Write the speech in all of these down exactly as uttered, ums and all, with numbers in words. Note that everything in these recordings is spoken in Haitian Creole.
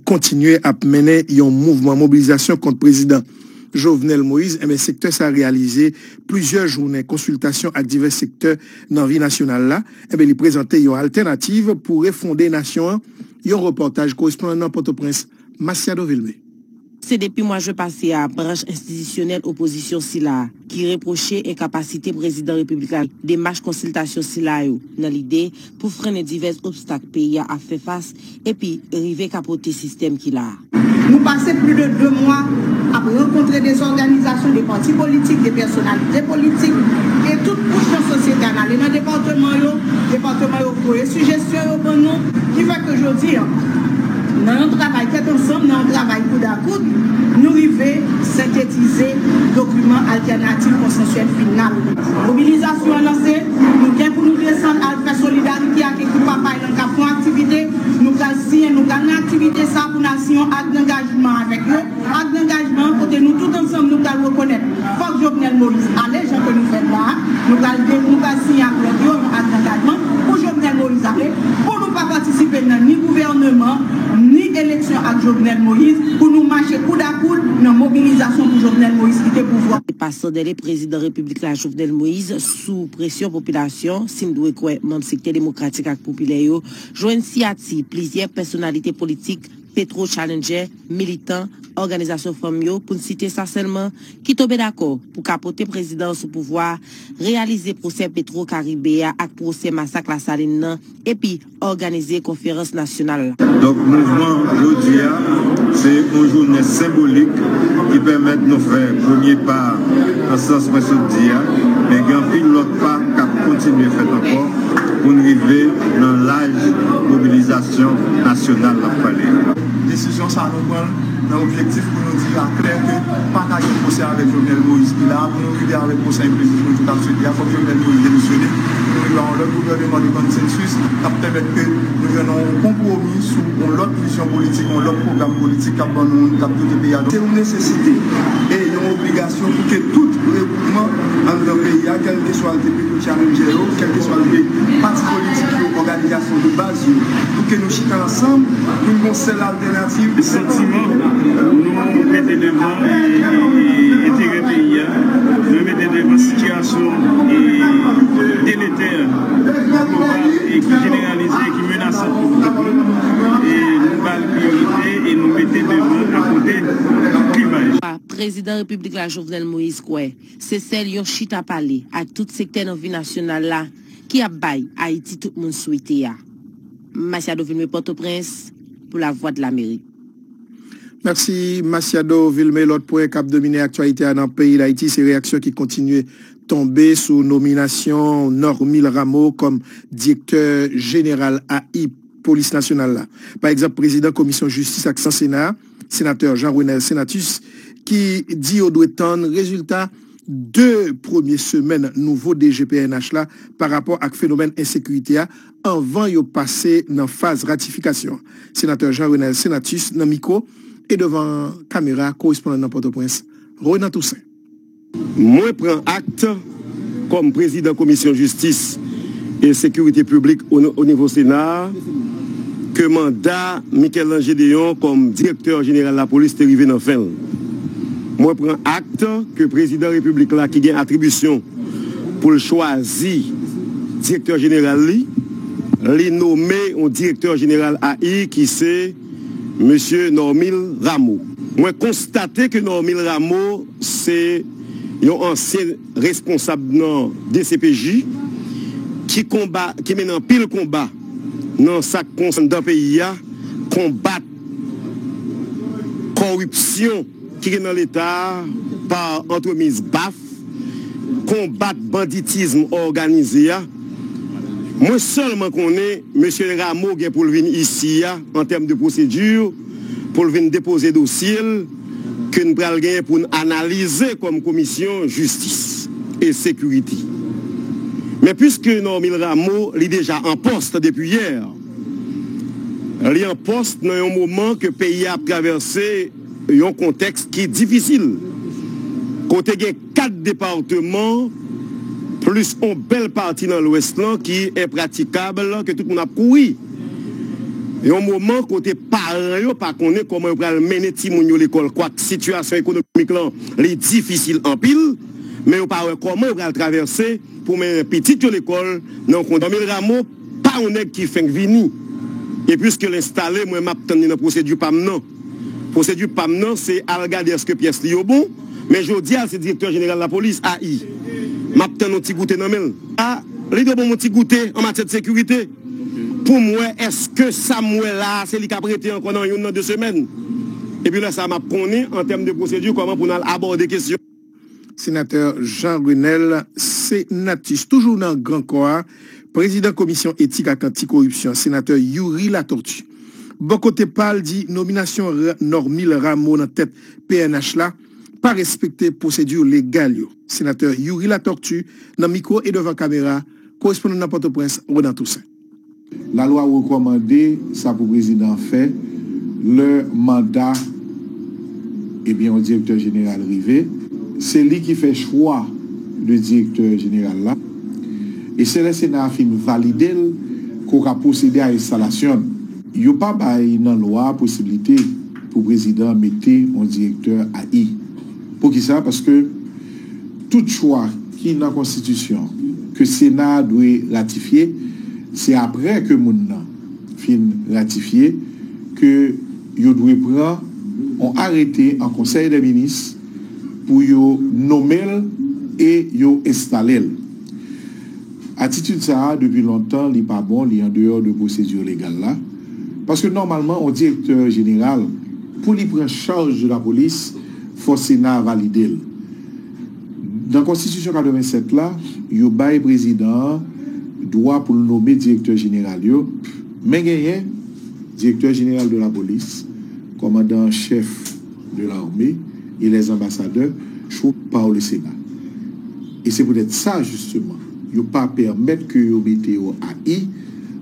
Kontinye ap mennen yon mouvman mobilizasyon kont prezidan Jovenel Moïse, enben, sektè sa a reyalize plizyè jounen konsiltasyon ak divès sektè nan vi nasyonal la. Enben, li prezante yon altènativ pou refonde nasyon an. Yon repòtaj korespondan nan Pòtoprens, Masiado Vilmé. Se depi mwa jen pase a, branch enstitisyonèl opozisyon sila a, ki repwoche enkapasite prezidan repiblik la demach konsiltasyon sila yo nan lide pou frennen divès obstak peyi a ap fè fas epi rive kapote sistèm ki la a. Nou pase plis de de mwa ap rankontre de zòganizasyon, de pati politik, de pèsonalite politik e tout kouch nan sosyete a. N ale nan depatman yo, depatman yo voye sijesyon yo ban nou, ki fè ke jodi a, nan yon travay tèt ansanm, nan yon travay koud a koud, nou rive sentetize dokiman altènatif konsansyèl final. Mobilizasyon an lanse, nou gen pou nou desann al fè solidarite ak ekip Papay lan k ap fè yon aktivite, nou pral siyen, nou pral nan aktivite sa pou n al siyen yon ak dangajman avèk yo. Ak dangajman kote nou tout ansanm nou pral rekonèt fòk Jovenel Moïse ale, jan ke nou fè l la a. Nou pral de, nou pral siyen ak lòt yo yon ak dangajman pou Jovenel Moïse ale, pou nou pa patisipe nan ni gouvèneman, ni eleksyon ak Jovenel Moïse, pou nou mache koud a koud nan mobilizasyon pou Jovenel Moïse kite pouvwa. Se pa san dèle prezidan repiblik la Jovenel Moïse, sou presyon popilasyon, si n dwe kwè manm sektè demokratik ak popilè yo, jwenn siyati plizyè pèsonalite politik, Petro Challenger, militan, òganizasyon fanm yo, pou n site sa sèlman, ki tonbe dakò pou kapote prezidan an sou pouvwa a, reyalize pwosè Petro Caribe a ak pwosè masak Lasalin nan, epi òganize konferans nasyonal la. Donk, mouvman jodi a, se yon jounen senbolik ki pèmèt nou fè premye pa nan sans mwen sot di a, men gen anpil lòt pa k ap kontinye fèt ankò pou n rive nan laj mobilizasyon nasyonal n ap pale a. Desizyon sa a, nou pran l nan objektif pou nou di aklè ke pa ka gen pwosè avèk Jovenel Moïse ki la a, pou nou rive avèk pwosè enplizif nou tout ap swete a, fòk Jovenel Moïse demisyone, pou nou rive a yon lòt gouvèneman de konsensis k ap pèmèt ke nou jwenn yon konpwomi sou yon lòt vizyon politik, yon lòt pwogram politik k ap ban nou, k ap dote peyi a. Donk, se yon nesesite e yon obligasyon pou ke tout regwoupman anndan peyi a, kèlkeswa l te Petro Challenger yo, kèlkeswa l te pati politik yo, òganizasyon de baz yo, pou ke nou chita ansanm, pou n gen yon sèl altènativ. Santiman nou mete devan e, e, e, enterè peyi a, nou mete devan sitiyasyon e, deletè global e ki jeneralize, ki menasan pou pèp nou, e nou ba l priyorite e nou mete devan akote klivaj. Prezidan repiblik la Jovenel Moïse kwè se sèl yon chita pale ak tout sektè nan vi nasyonal la ki ap bay Ayiti tout moun swete a. Masiado Vilmé, Pòtoprens, pou Lavwadlamerik. Mèsi, Masiado Vilmé. Lòt pwen k ap domine aktyalite a nan peyi Dayiti, se reyaksyon ki kontinye tonbe sou nominasyon Normil Rameau kòm direktè jeneral A I Polis Nasyonal la. Pa egzanp, prezidan Komisyon Jistis ak Sans Sena a, senatè Jean Renel Senatus, ki di yo dwe tann rezilta de premye semèn nouvo D G P N H la pa rapò ak fenomèn ensekirite a anvan yo pase nan faz ratifikasyon. Senatè Jean Renel Senatus nan mikwo e devan kamera korespondan nan Pòtoprens, Renan Toussaint. Mwen pran ak, kòm prezidan Komisyon Jistis e Sekirite Piblik o, o nivo Sena a, ke manda Michel-Ange Deyon kòm direktè jeneral lapolis te rive nan fen l. Mwen pran ak ke prezidan repiblik la, ki gen atribisyon pou l chwazi direktè jeneral li, li nome yon direktè jeneral A I ki se mesye Normil Rameau. Mwen konstate ke Normil Rameau se yon ansyen responsab nan D C P J ki konba, ki mennen anpil konba nan sa k konsène anndan peyi a, konbat kòripsyon ki gen nan Leta a pa antrepriz baf, konbat banditism òganize a. Mwen sèlman konnen mesye Rameau gen pou l vin isi a, an tèm de pwosedi, pou l vin depoze dosye l, ke n pral genyen pou n analize kòm Komisyon Jistis e Sekirite. Men piske Normil Rameau, li deja an pòs depi yè, li an pòs nan yon moman ke peyi a ap travèse yon kontèks ki difisil, kote gen kat depatman, plis yon bèl pati nan Lwès lan ki enpratikab, ke tout moun ap kouri. Yon moman kote paran yo pa konnen kòman yo pral mennen timoun yo lekòl, kwak sitiyasyon ekonomik lan, li difisil anpil, men yo pa wè kòman yo pral travèse pou mennen pitit yo lekòl nan yon kondisyon. Normil Rameau pa yon nèg ki fenk vini. E piske l enstale, mwen m ap tann li nan pwosedi pa m nan. Pwosedi pa m nan, se al gade èske pyès li yo bon, men jodi a, l se direktè jeneral lapolis, A I. M ap tann yon ti goute nan men l. A, li dwe ban m yon ti goute an matyè de sekirite. Pou m wè èske sa m wè la a, se li k ap rete ankò nan youn nan de semèn. Epi lè sa a, m ap konnen, an tèm de pwosedi, kòman pou n al abòde kesyon. Senatè Jean Renel Senatus. Toujou nan Gran Kò a, prezidan komisyon etik ak anti-koripsyon, senatè Youri Latortue, bò kote pa l, di nominasyon Ra- Normil Rameau nan tèt P N H la pa respekte pwosedi legal yo. Senatè Youri Latortue nan mikwo e devan kamera korespondan nan Pòtoprens, Renan Toussaint. Lalwa rekòmande sa pou prezidan an fè lè manda, ebyen, yon direktè jeneral rive. Se li ki fè chwa de direktè jeneral la. E se lè Sena a fin valide l ke w ka pwosede a enstalasyon l. Yo pa bay nan lwa a posiblite pou prezidan an mete yon direktè A I. Poukisa? Paske tout chwa ki nan konstitisyon ke Sena a dwe ratifye, se apre ke moun nan fin ratifye ke yo dwe pran yon arete an konsèy dè minis pou yo nonmen l e yo enstale l. Atitid sa a, depi lontan, li pa bon, li andeyò de pwosedi legal la. Paske nòmalman, yon direktè jeneral, pou li pran chaj de lapolis, fò Sena a valide l. Nan konstitisyon katrevennsèt la, yo bay prezidan an dwa pou l nonmen direktè jeneral yo, men genyen direktè jeneral de lapolis, kòmandan an chèf de l'armée et les ambassadeurs choisi par le Sénat. E se poutèt sa, jisteman, yo pa pèmèt ke yo mete yo A I,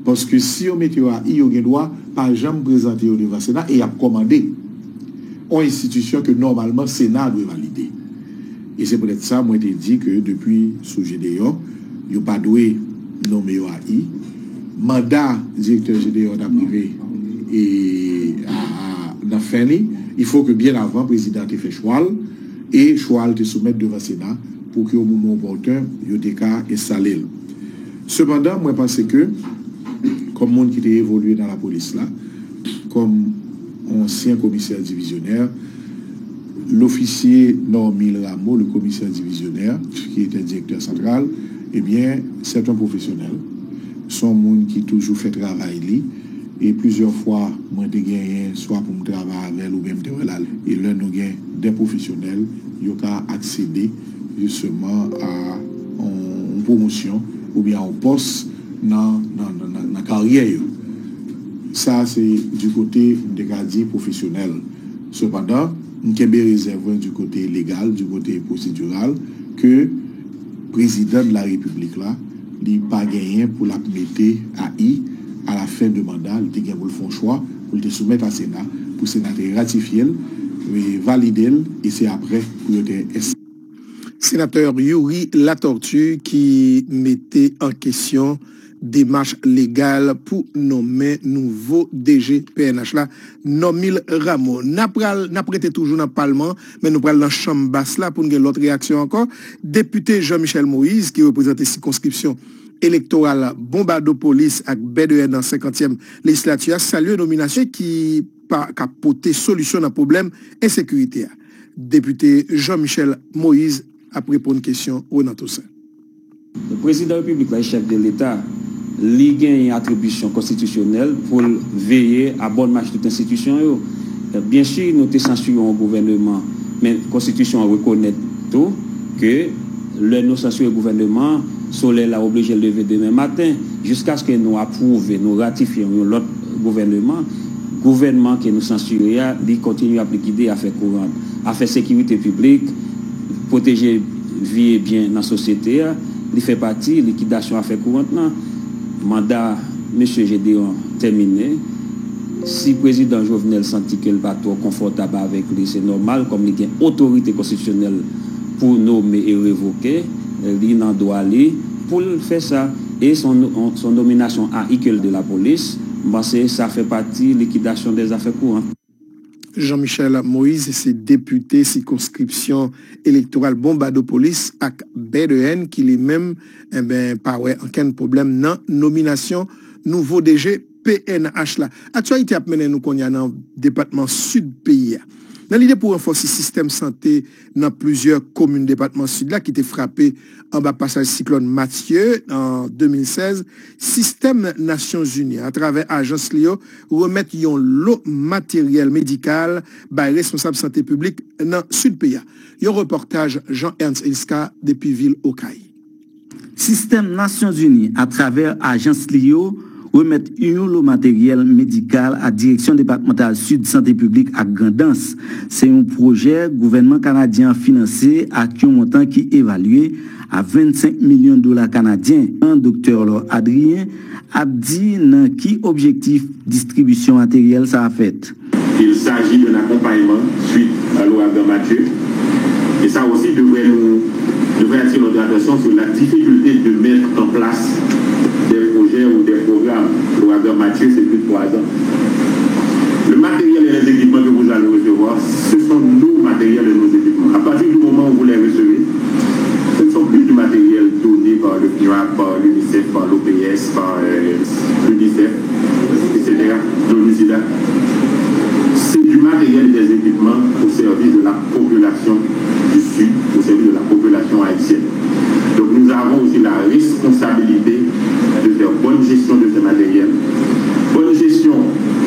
paske si yo mete yo A I, yo gen dwa pa janm prezante yo devan Sena e y ap kòmande yon enstitisyon ke nòmalman Sena dwe valide. E se poutèt sa, mwen te di ke depi sou Gedeon, yo pa dwe nonmen yo A I. Manda direktè Gedeon t ap rive e, a, a, nan fen li. Il faut que byen avan, prezidan an te fè chwa l, e chwa l te soumèt devan Sena pou ke o moman opòten, yo te ka enstale l. Sepandan, mwen panse ke, kòm moun ki te evolye nan lapolis la, kòm ansyen komisè divizyonè, lofisye Normil Rameau, le commissaire divisionnaire, qui était directeur central, ebyen, c'est un professionnel. Se yon moun ki toujou fè travay li. E plizyè fwa, mwen te genyen swa pou m travay avè l oubyen m te wè l ale. E lè nou gen de pwofesyonèl, yo ka aksede jisteman a yon, yon pwomosyon oubyen a yon pòs nan, nan, nan, nan, nan karyè yo. Sa se di kote, m te ka di, pwofesyonèl. Sepandan, m kenbe rezèv mwen di kote legal, di kote pwosediral, ke prezidan de la repiblik la, li pa genyen pou l ap mete A I a la fen de manda, li te gen pou l fè yon chwa, pou l te soumèt a Sena, pou Sena te ratifye l, e valide l, e se apre pou yo te ins- Senatè Youri Latortue ki mete an kesyon demach legal pou nonmen nouvo D G P N H la, Normil Rameau. N ap pral, n ap rete toujou nan palman, men nou pral nan chanm bas la pou n gen lòt reyaksyon ankò. Depite Jean Michel Moïse, ki reprezante sikonskripsyon elektoral Bonbadopolis ak Bèdeyè nan senkantyèm lejislati a, salye nominasyon ki pa, k ap pote solisyon nan pwoblèm ensekirite a. Depite Jean Michel Moïse ap reponn kesyon Renan Toussaint. Prezidan Repiblik la e chèf de Leta, li genyen atribisyon konstitisyonèl pou l veye a bòn mach tout enstitisyon yo. Byen si, nou te sansire yon gouvèneman, men konstitisyon an rekonèt tou ke lè nou sansire gouvèneman an, solèy la oblije leve demen maten, jiskaske nou apwouve, nou ratifye yon lòt gouvèneman. Gouvènman ke nou sansire a, li kontinye ap likide afè kourant, afè sekirite piblik, pwoteje vi e byen nan sosyete a, li fè pati likidasyon afè kourant lan. Manda mesye Gedeon tèmine. Si prezidan Jovenel santi ke l pa twò konfòtab avèk li, se nòmal, kòm li gen otorite konstitisyonèl pou nome e revoke, li nan dwa li pou l fè sa. E se yon, se yon nominasyon a I ke l de lapolis, M panse sa fè pati likidasyon dè zafè kouran. Jean Michel Moïse se depite sikonskripsyon elektoral Bonbadopolis ak Bèdeyèn ki li menm enben pa wè ankenn pwoblèm nan nominasyon nouvo D G P N H la. Aktyalite ap mennen nou kounye a nan depatman sid peyi a. Nan lide pou ranfòse sistèm sante nan plizyè komin depatman sid la ki te frape anba pasaj siklòn Matye an de mil sèz, sistèm Nasyonzini, atravè ajans li yo, remèt yon lo materyèl medikal bay responsab sante piblik nan sid peyi a. Yon repòtaj Jean Ernst Eliska depi vil Okay. Sistèm Nasyonzini, atravè ajans li yo, remèt yon lo materyèl medikal a Direksyon Depatmantal Sid Sante Piblik ak Grandans. Se yon pwojè gouvènman kanadyen an finanse ak yon montan ki evalye a vennsenk milyon dola kanadyen. Doktè Laure Adrien ap di nan ki objektif distribisyon materyèl sa a fèt. Il s'agit d'un accompagnement suite à l'ouragan Mathieu. Et ça aussi devrait nous devrait attirer notre attention sur la difficulté de mettre en place des projets ou des programmes. L'ouragan Mathieu, c'est plus de trois ans. Le matériel et les équipements que vous allez recevoir, ce sont nos matériels et nos équipements. À partir du moment où vous les recevez, ce ne sont plus du matériel donné par le PNUD, par l'UNICEF, par l'O P S, par euh, l'UNICEF, et cetera, l'ONUSIDA. C'est du matériel et des équipements au service de la population du Sud, au service de la population haïtienne. Donc nous avons aussi la responsabilité de faire bonne gestion de ce matériel, bonne gestion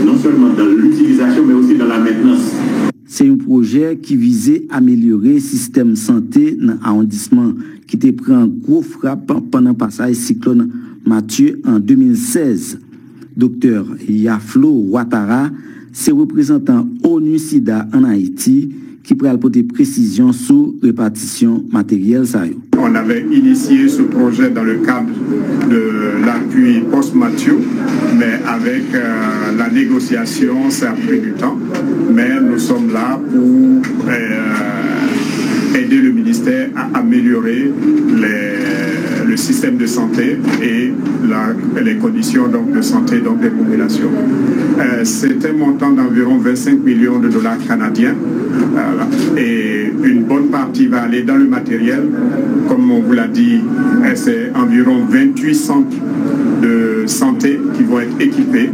non seulement dans l'utilisation, mais aussi dans la maintenance. Se yon pwojè ki vize amelyore sistèm sante nan awondisman ki te pran gwo frap pandan pasaj siklòn Matye an de mil sèz. Doktè Yaflo Ouattara se reprezantan ONUSIDA ann Ayiti ki pral pote presizyon sou repatisyon materyèl sa yo. On avait initié ce projet dans le cadre de l'appui post-Matthew, mais avec euh, la négociation, ça a pris du temps. Mais nous sommes là pour euh, aider le ministère à améliorer les, le système de santé et la, les conditions donc, de santé donc, des populations. Euh, c'est un montant d'environ vingt-cinq millions de dollars canadiens euh, et une bonne partie va aller dans le matériel. Comme on vous l'a dit, c'est environ vingt-huit centres de santé qui vont être équipés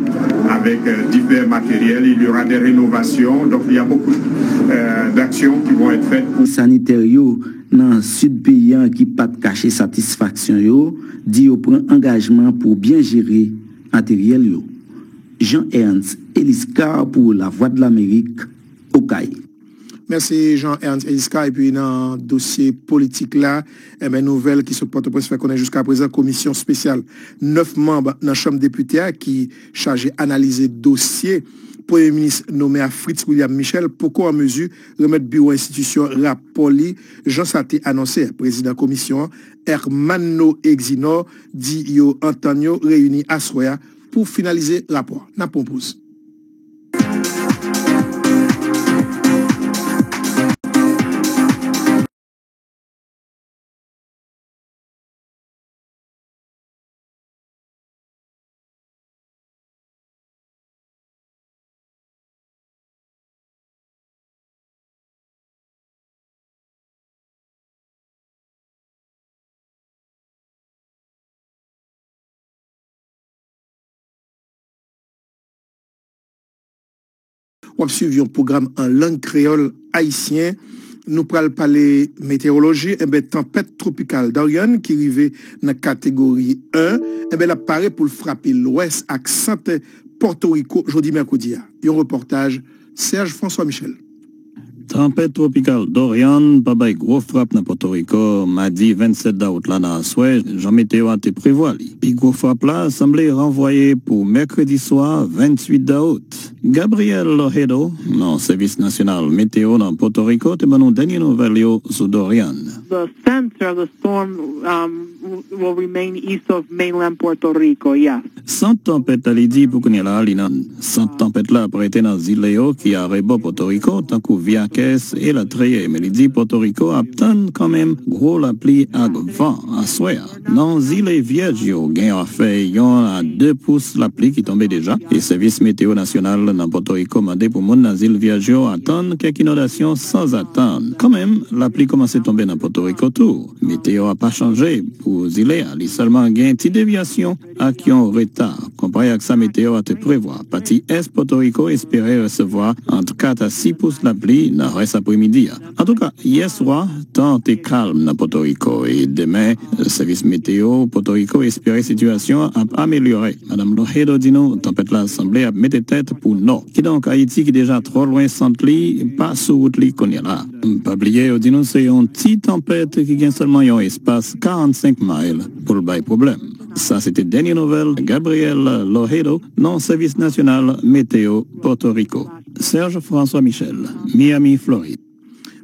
avec euh, divers matériels. Il y aura des rénovations. Donc il y a beaucoup euh, d'actions qui vont être faites. Sanitè yo nan sid peyi a ki pa t kache satisfaksyon yo di yo pran angajman pou byen jere materyèl yo. Jean Ernst Eliscar pou Lavwadlamerik, Okay. Mèsi Jean Ernst Eliscar. Epi nan dosye politik la, enben nouvèl ki sot Pòtoprens fè konnen jiska prezan komisyon espesyal nèf manm nan chanm depite a ki chaje analize dosye Premye minis nome a Fritz William Michel poko an mezi remèt biwo enstitisyon rapò li jan sa te anonse. Prezidan komisyon an, Ermanno Exinor, di yo antann yo reyini aswè a pou finalize rapò a. N ap pran poz. W ap swiv yon pwogram an lang kreyòl ayisyen. Nou pral pale meteyoloji. Enben, tanpèt twopikal Dorian ki rive nan kategori en, enben, l ap pare pou l frape lwès ak sant Pòtoriko jodi mèkredi a. Yon repòtaj Serge François Michel. Tanpèt twopikal Dorian pa bay gwo frap nan Pòtoriko madi vennsèt dawout la nan aswè, jan meteyo a te prevwa li. Pi gwo frap la sanble ranvwaye pou mèkredi swa, vennuit dawout. Gabriel Lohedo, nan Sèvis Nasyonal Meteyo nan Pòtoriko, te ban nou dènye nouvèl yo sou Dorian. The center of the storm um, will remain east of mainland Puerto Rico, yes. Sant tanpèt la, li di pou kounye la, li nan sant tanpèt la ap rete nan zile yo ki arebò Pòtoriko, tankou Vieques elatriye. Men li di Pòtoriko ap tann kanmenm gwo lapli ak van aswè a. Nan zile Vyèj yo, gen afè yon a de pous lapli ki tonbe deja, e Sèvis Meteo Nasyonal nan Pòtoriko mande pou moun nan zil Vyèj yo atann kèk inondasyon sanzatann. Kanmenm, lapli kòmanse tonbe nan Pòtoriko tou. Meteo a pa chanje pou zile a, li sèlman gen ti devyasyon ak yon reta, konpare ak sa meteo a te prevwa. Pati ès Pòtoriko espere resevwa ant kat a sis pous lapli nan rès apremidi a. Antouka, yè swa, tan te kalm nan Pòtoriko, e demen, sèvis meteo Pòtoriko espere sitiyasyon an ap amelyore. Madanm Lohedo di nou tanpèt la sanble ap mete tèt pou nò. Kidonk, Ayiti ki deja twò lwen sant li, pa sou wout li kounye la. Pa bliye, yo di nou se yon ti tanpèt ki gen sèlman yon espas karannsenk mayl pou l bay pwoblèm. Sa se te dènye nouvèl Gabriel Lohedo nan Sèvis Nasyonal Meteo Pòtoriko. Serge François Michel, Miami, Florid.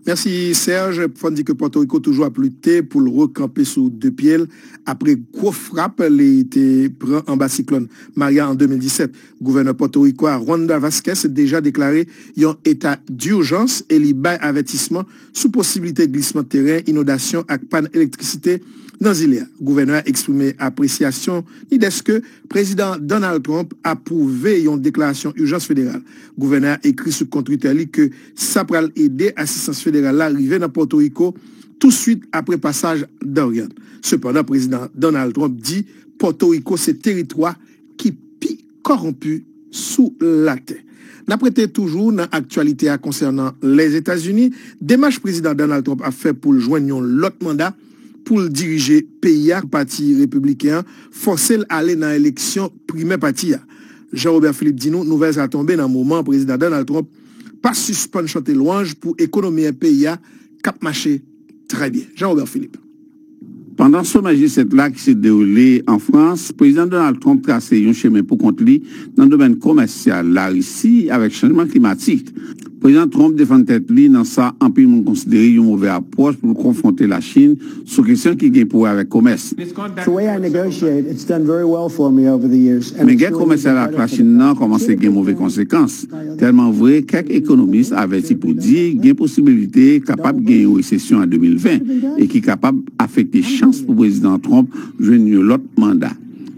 Mèsi Serge. Fò n di ke Pòtoriko toujou ap lite pou l rekanpe sou de pye l apre gwo frap li te pran anba siklòn Maria an de mil disèt. Gouvènè Pòtoriko a, Wanda Vazquez, deja deklare yon eta dijans e li bay avètisman sou posiblite glisman teren, inondasyon ak pàn elektrisite nan zile a. Gouvènè a eksprime apresyasyon li dèske Prezidan Donald Trump apwouve yon deklarasyon ijans federal. Gouvènè a ekri sou kont Twitter li ke sa pral ede asistans federal la rive nan Pòtoriko touswit apre pasaj Dorian. Sepandan, Prezidan Donald Trump di Pòtoriko se teritwa ki pi kòwonpi sou latè. N ap rete toujou nan aktyalite a konsènan Lèzetazini. Demach Prezidan Donald Trump ap fè pou l jwenn yon lòt manda pou l dirije peyi a, pati repibliken an fòse l ale nan eleksyon primè pati a. Jean Robert Philippe di nou nouvèl sa tonbe nan moman Prezidan Donald Trump pa sispann chante lwanj pou ekonomi peyi a k ap mache trè byen. Jean Robert Philippe. Pandan somè G sèt la ki se dewoule an Frans, Prezidan Donald Trump trase yon chemen pou kont li nan domèn komèsyal Larisi avèk chanjman klimatik. Prezidan Trump defann tèt li nan sa anpil moun konsidere yon move apwòch pou l konfwonte Lachin sou kesyon ki gen pou wè avèk komès. Men gè komèsyal ak Lachin nan kòmanse gen move konsekans. Tèlman vre, kèk ekonomis avèti pou di gen posibilite kapab gen yon resesyon an de mil ven e ki kapab afekte chans pou Prezidan Trump jwenn yon lòt manda.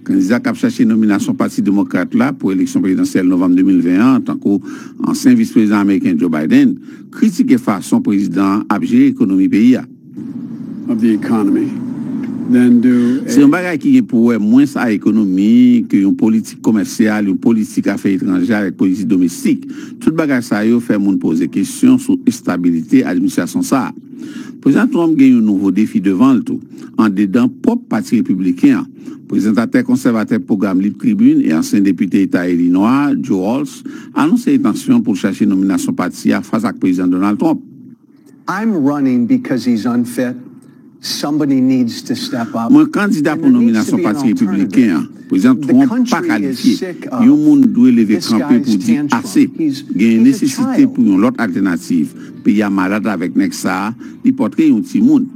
Kandida k ap chache nominasyon Pati Demokrat la pou eleksyon prezidansyèl novanm de mil ven an, tankou ansyen vis prezidan ameriken Joe Biden, kritike fason prezidan an ap jere ekonomi peyi a. Se yon bagay ki gen pou wè mwens a ekonomi ke yon politik komèsyal, yon politik afè etranjè avèk politik domestik. Tout bagay sa yo fè moun poze kesyon sou estabilite administrasyon sa a. Prezidan Trump gen yon nouvo defi devan l tou, andedan pwòp Pati Repibliken an. Prezantatè konsèvatè pwogram Lib Tribin e ansyen depite Eta Ilinwa a, Joe Walsh, anonse entansyon pou l chache nominasyon pati a fas ak Prezidan Donald Trump. I'm running because he's unfit. Somebody needs to step up. Mwen kandida pou nominasyon Pati Repibliken an. Prezidan Trump pa kalifye. Yon moun dwe leve kanpe pou di ase. Genyen nesesite pou yon lòt altènativ. Peyi a malad avèk nèg sa a, li pòtre yon timoun.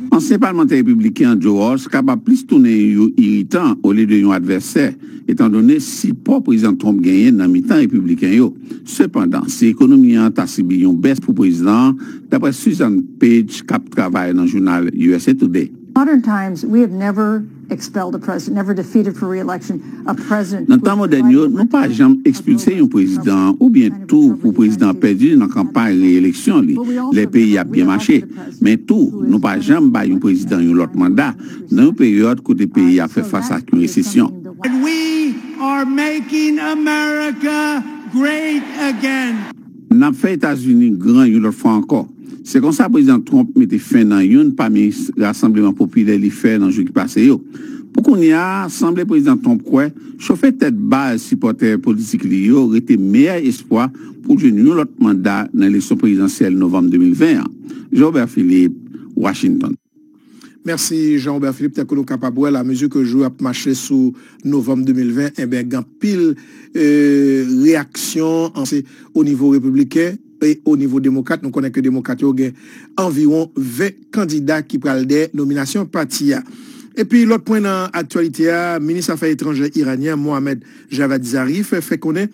Ansyen palmantè repibliken an Joe Walsh kapab plis tounen yon iritan olye de yon advèsè, etandone sipò Prezidan Trump genyen nan mitan repibliken yo. Sepandan, si ekonomi an ta sibi yon bès pou prezidan an, dapre Susan Page k ap travay nan jounal U S A Today. Modern times, we have never expelled a president, never defeated for re-election a president. Nan tan modèn yo, nou pa janm ekspilse yon prezidan oubyen tou pou prezidan an pèdi nan kanpay reyeleksyon li, lè peyi ap byen mache. Men tou, nou pa janm bay yon prezidan yon lòt manda nan yon peryòd kote peyi ap fè fas ak yon resesyon. And we are making America great again. N ap fè Etazini gran yon lòt fwa ankò. Se konsa Prezidan Trump mete fen nan youn pami rasanbleman popilè li fè nan jou ki pase yo. Pou kounye a, sanble Prezidan Trump kwè chofe tèt baz sipòtè politik li yo rete meyè espwa pou l jwenn yon lòt manda nan eleksyon prezidansyèl novanm de mil ven an. Jean Robert Philippe, Washington. Mèsi Jean Robert Philippe. Tankou nou kapab wè l, amezi ke jou ap mache sou novanm de mil ven, enben, gen anpil e, reyaksyon an, se o nivo repibliken e o nivo demokrat. Nou konnen ke demokrat yo gen anviwon ven kandida ki pral dèyè nominasyon pati a. Epi lòt pwen nan aktyalite a, minis afè etranjè iranyen an, Mohammad Javad Zarif, fè konnen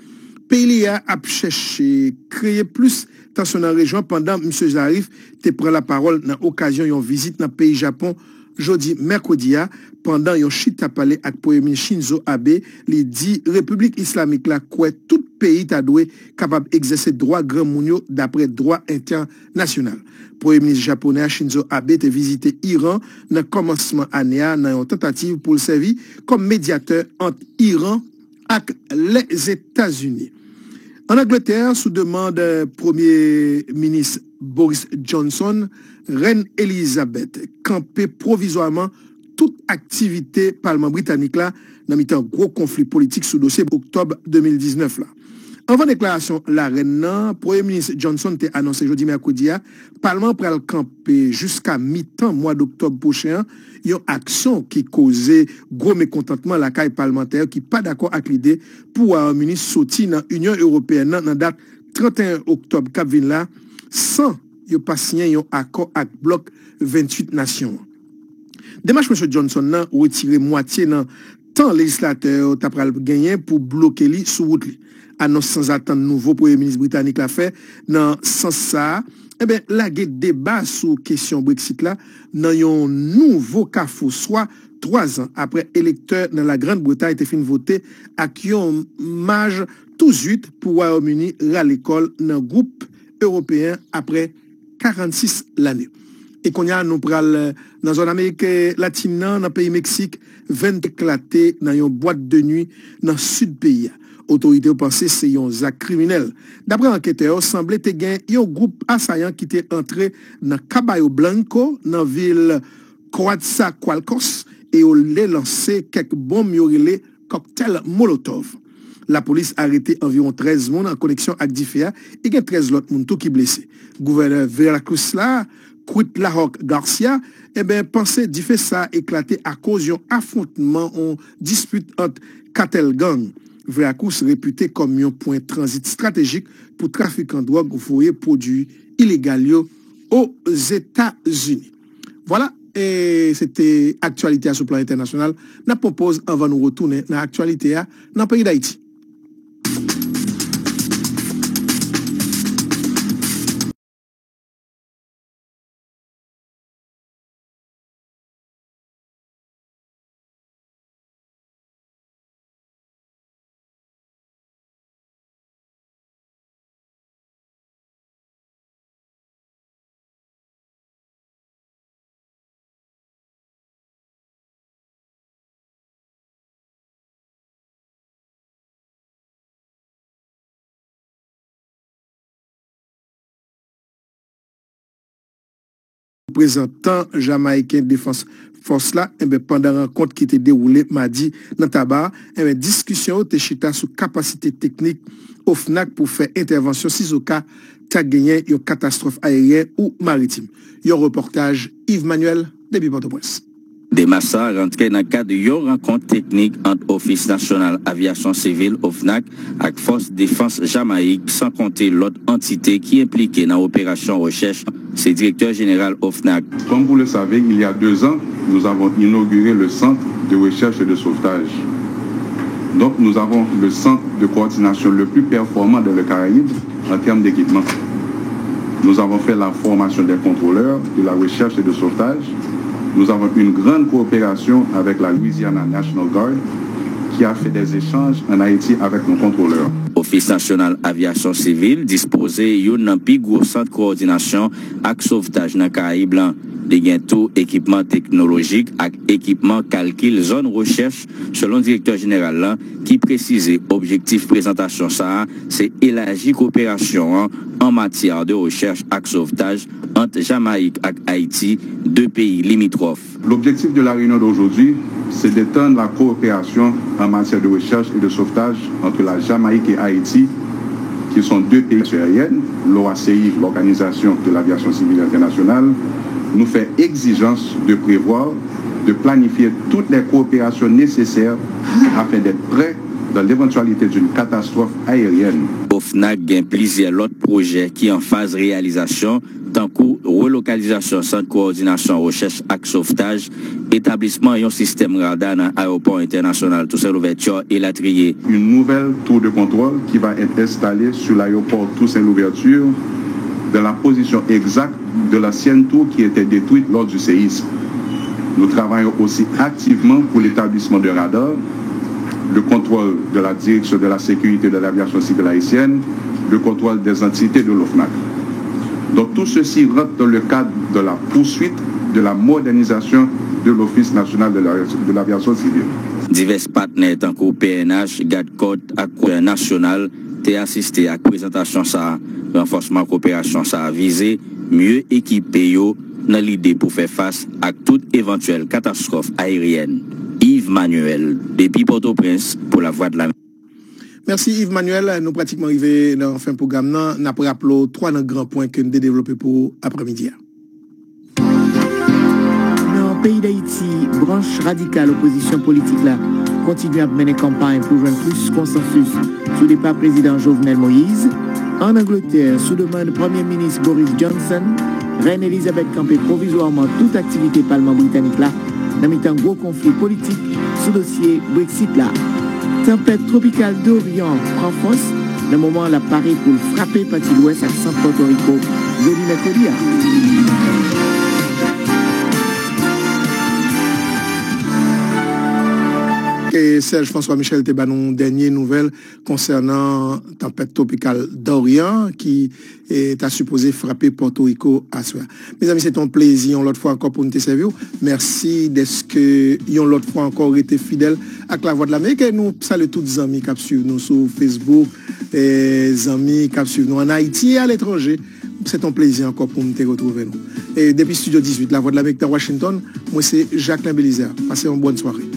peyi li a ap chèche kreye plis tansyon nan rejyon an pandan misye Zarif te pran lapawòl nan okazyon yon vizit nan peyi Japon jodi mèkredi a, pandan yon chita pale ak Premye Minis Shinzo Abe, li di Repiblik Islamik la kwè tout peyi ta dwe kapab egzèse dwa granmoun yo dapre dwa entènasyonal. Premye Minis japonè a, Shinzo Abe, te vizite Iran nan kòmansman ane a nan yon tantativ pou l sèvi kòm medyatè ant Iran ak Lèzetazini. Ann Angletè, sou demann Premye Minis Boris Johnson, Rèn Elizabeth kanpe pwovizwaman tout aktivite Palman Britanik la nan mitan gwo konfli politik sou dosye Oktòb de mil diznèf la. Anvan deklarasyon larèn nan, Premye Minis Johnson te anonse jodi mèkredi a, Palman an pral kanpe jiska mitan mwa doktòb pwochen an, yon aksyon ki koze gwo mekontantman lakay palmantè yo ki pa dakò ak lide pou Wayòm Ini soti nan Inyon Ewopeyèn nan nan dat trannteyen oktòb k ap vin la, san yo pa siyen yon akò ak blòk venntuit nasyon an. Demach Mesye Johnson nan retire mwatye nan tan lejislatè yo ta pral genyen pou bloke li sou wout li. Anons sanzatann nouvo Premye Minis britanik la fè nan sans sa a, enben, lage deba sou kesyon Brexit la nan yon nouvo kafou, swa twa zan apre elektè nan La Grann Bretay te fin vote ak yon maj tou zwit pou Wayòm Ini rale kò l nan gwoup ewopeyen apre karannsis lane. E kounye a, nou pral, eh, nan zòn Amerik, eh, Latin nan, nan peyi Meksik, venn eklate nan yon bwat de nwi nan sid peyi a. Otorite yo panse se yon zak kriminèl. Dapre anketè yo, sanble te gen yon gwoup asayan ki te antre nan Caballo Blanco, nan vil Coatzacoalcos, e yo te lanse kèk bonm yo rele kòktèl molotòv. Lapolis arete anviwon trèz moun an koneksyon ak dife a e gen trèz lòt moun tou ki blese. Gouvènè Veracruz la, Cuitlahok Garcia, enben, panse dife sa a eklate akoz yon afwontman, yon dispit ant katèl gang. Veracruz repite kòm yon pwen tranzit estratejik pou trafikan dwòg voye pwodui ilegal yo Ozetazini. Vwala, e se te aktyalite a sou plan entènasyonal. N ap pran poz anvan nou retounen nan aktyalite a nan peyi Dayiti. Reprezantan jamayiken defans fòs la, enben, pandan rankont ki te dewoule madi nan Taba, enben, diskisyon yo te chita sou kapasite teknik OFNAC pou fè entèvansyon sizoka ta genyen yon katastwòf ayeryen ou maritim. Yon repòtaj Yves Manuel depi Pòtoprens. Demach sa a rantre nan kad yon rankont teknik ant Ofis Nasyonal Avyasyon Sivil, OFNAC, ak Fòs Defans Jamayik, san konte lòt antite ki enplike nan operasyon rechèch, se Direktè Jeneral OFNAC. Comme vous le savez, il y a deux ans, nous avons inauguré le centre de recherche et de sauvetage. Donc, nous avons le centre de coordination le plus performant dans le Caraïbe en termes d'équipement. Nous avons fait la formation des contrôleurs de la recherche et de sauvetage. Nous avons une grande coopération avec la Louisiana National Guard, qui a fait des échanges en Haïti avec nos contrôleurs. Ofis Nasyonal Avyasyon Sivil dispoze youn nan pi gwo sant kowòdinasyon ak sovtaj nan Karayib lan. Li gen tou ekipman teknolojik ak ekipman kalkil zòn rechèch, selon direktè jeneral la, ki presize objektif prezantasyon sa a se elaji koperasyon an an matyè de rechèch ak sovtaj ant Jamayik ak Ayiti, de peyi limitwòf. L'objectif de la réunion d'aujourd'hui, c'est d'étendre la coopération en matière de recherche et de sauvetage entre la Jamaïque et Haïti, qui sont deux pays aériennes, l'O A C I, l'Organisation de l'Aviation Civile Internationale, nous fait exigence de prévoir, de planifier toutes les coopérations nécessaires afin d'être prêts dans l'éventualité d'une catastrophe aérienne. OFNAC gen plizyè lòt pwojè ki an faz reyalizasyon, tankou relokalizasyon sant kowòdinasyon rechèch ak sovtaj, etablisman yon sistèm rada nan ayewopò entènasyonal Toussaint Louverture, elatriye. Une nouvelle tour de contrôle qui va être installée sur l'aéroport Toussaint Louverture dans la position exacte de l'ancienne tour qui était détruite lors du séisme. Nous travaillons aussi activement pour l'établissement de radars, le contrôle de la Direction de la sécurité de l'aviation civile haïtienne, le contrôle des entités de l'OFNAC. Donc tout ceci rentre dans le cadre de la poursuite de la modernisation de l'Office national de l'aviation civile. Divès patnè tankou P N H, Gad Kòt ak Kouwè Nasyonal te asiste ak prezantasyon sa a. Ranfòsman koperasyon sa a vize mye ekipe yo nan lide pou fè fas ak tout evantyèl katastwòf ayeryèn. Yves Manuel, depi Pòtoprens, pou Lavwadlamerik. Mèsi Yves Manuel. Nou pratikman rive nan fen pwogram nan. N ap raple w twa nan gran pwen ke n te devlope pou ou aprèmidi a. Nan peyi Dayiti, branch radikal opozisyon politik la kontinye ap mennen kanpay pou jwenn plis konsansis sou depa Prezidan Jovenel Moïse. Ann Angletè, sou demann Premye Minis Boris Johnson, Rèn Elizabeth kanpe pwovizwaman tout aktivite Palman Britanik la nan mitan gwo konfli politik sou dosye Brexit la. Tanpèt twopikal Dorian pran fòs nan moman l ap pare pou l frape pati lwès ak sant Pòtoriko jodi mèkredi a. E Serge François Michel te ba nou dènye nouvèl konsènan tanpèt twopikal Dorian ki e, ta sipoze frape Pòtoriko aswè a. Mezanmi, se te yon plezi yon lòt fwa ankò pou n te sèvi w. Mèsi dèske yon lòt fwa ankò w rete fidèl ak Lavwadlamerik. E nou salye tout zanmi k ap swiv nou sou Facebook, e, zanmi k ap swiv nou ann Ayiti e aletranje. Se te yon plezi ankò pou m te retwouve nou. E depi Estidyo dizuit Lavwadlamerik nan Washington, mwen se Jacquelin Belizaire. Pase yon bòn sware.